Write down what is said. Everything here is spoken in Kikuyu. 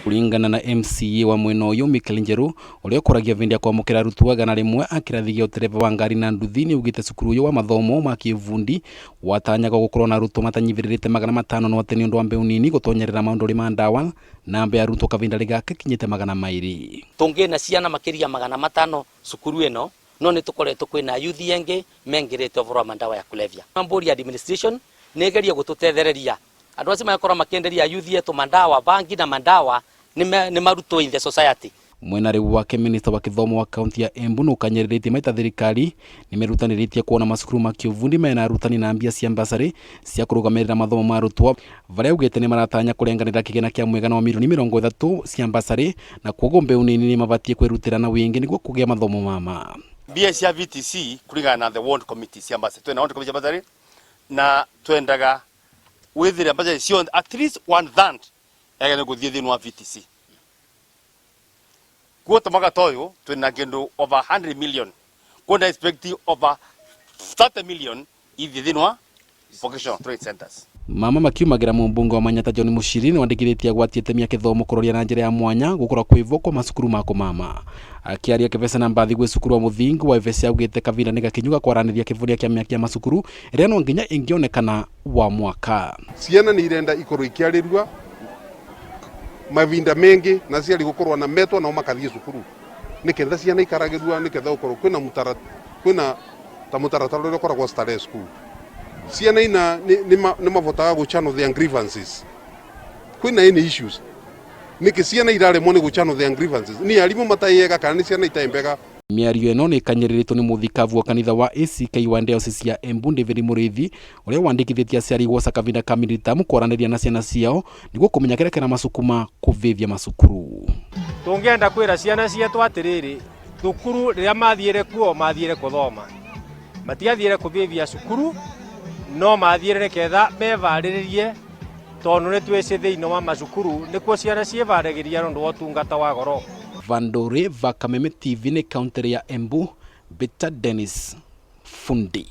Kulingana na MCA wa mwena uyu Michael Njeru, uria ukuragia vindi ya kwamukira arutwo 100 a kirathi gia utereva wa ngari na nduthi, ni ugite cukuru uyu wa mathomo ma kiuvundi watanyaga gukorwo na arutwo matanyiviririte 500, no ati ni undu wa mbeu nini gutonyerera maundu ma ndawa, namba ya arutwo kavinda gaka kinyite 200. Tungina ciana makiria 500 cukuru ino, no ni tukoretwo kwina yuthi engi mengirite uvoro wa mandawa ya kulevya. Mburi administration nigeria gututethereria andu acio magakorwo makienderia yuthi yetu mandawa bangi na mandawa ni marutwo in the society. Mwena riu wake, minista wa kithomo wa kaunti ya Embu nukanyereritie maita thirikari nimerutaniritie kuona macukuru ma kiuvundi mena arutani na mbia cia mbasari cia kurugamirira mathomo ma arutwo, varia augite ni maratanya kurenganira kigina kia mwigana wa milioni 30 cia mbasari, na kwoguo mbeu nini ni mabatie kwirutira na wingi niguo kugia mathomo mama. Mbia cia VTC kulingana na the ward committee cia mbasari, twina ward committee cia mbasari na twendaga withire mbasari cionthe at least one third yagene guthie thiini wa VTC. Kuo mwaka ta uyu twina kindu over 100 million, kuo na expect over 30 million ithie thiini wa vocational trade centers. Mama makiumagira, mumbunge wa Manyata John Muchiri ni wandikithitie agwatie itemi ya kithomo kuroria na njira ya mwanya gukorwo kwivo kwa macukuru ma kumama. Akiaria kivesa na mbathi gwi cukuru wa muthingi wa Ivesi, augite kavinda ni gakinyu kwaraniria kivuria kia miaki ya macukuru iria no nginya ingionekana wa mwaka. Ciana ni irenda ikorwo ikiarirua mavinda mengi na ciari gukorwo na metwo nao makathie cukuru niketha ciana ikaragirua, niketha gukorwo kwina mutara kwina ta mutaratara uria ukoragwo starehe school. Ciana ina ni mavotaga gu channel their grievances. Kwina any issues, niki ciana iraremwo ni gu channel their grievances? Ni arimu mataiega kana ni ciana itai mbega? Mĩario ĩno nĩ ĩkanyĩrĩrĩtwo nĩ mũthikabu wa kanitha wa ACK wa diocese ya Embu David Mũrĩithi, ũrĩa wandĩkithĩtie aciari gwoca kavinda ka midterm kwaranĩria na ciana ciao nĩguo kũmenya kĩrĩa kĩramasukuma kũvĩvia macukuru. Tũngĩenda kwĩra ciana cietũ atĩrĩrĩ, thukuru rĩrĩa mathiĩre kuo mathiĩre kũthoma, matiathiĩre kũvĩvia cukuru, no mathiĩre nĩketha mevarĩrĩrie, tondũ nĩ twĩcĩ thĩinĩ wa macukuru nĩkuo ciana ciĩvaragĩria nĩ ũndũ wa ũtungata wa goro. Vandore va Kameme TV nĩ kaunti ya Embu, Peter Dennis Fundi.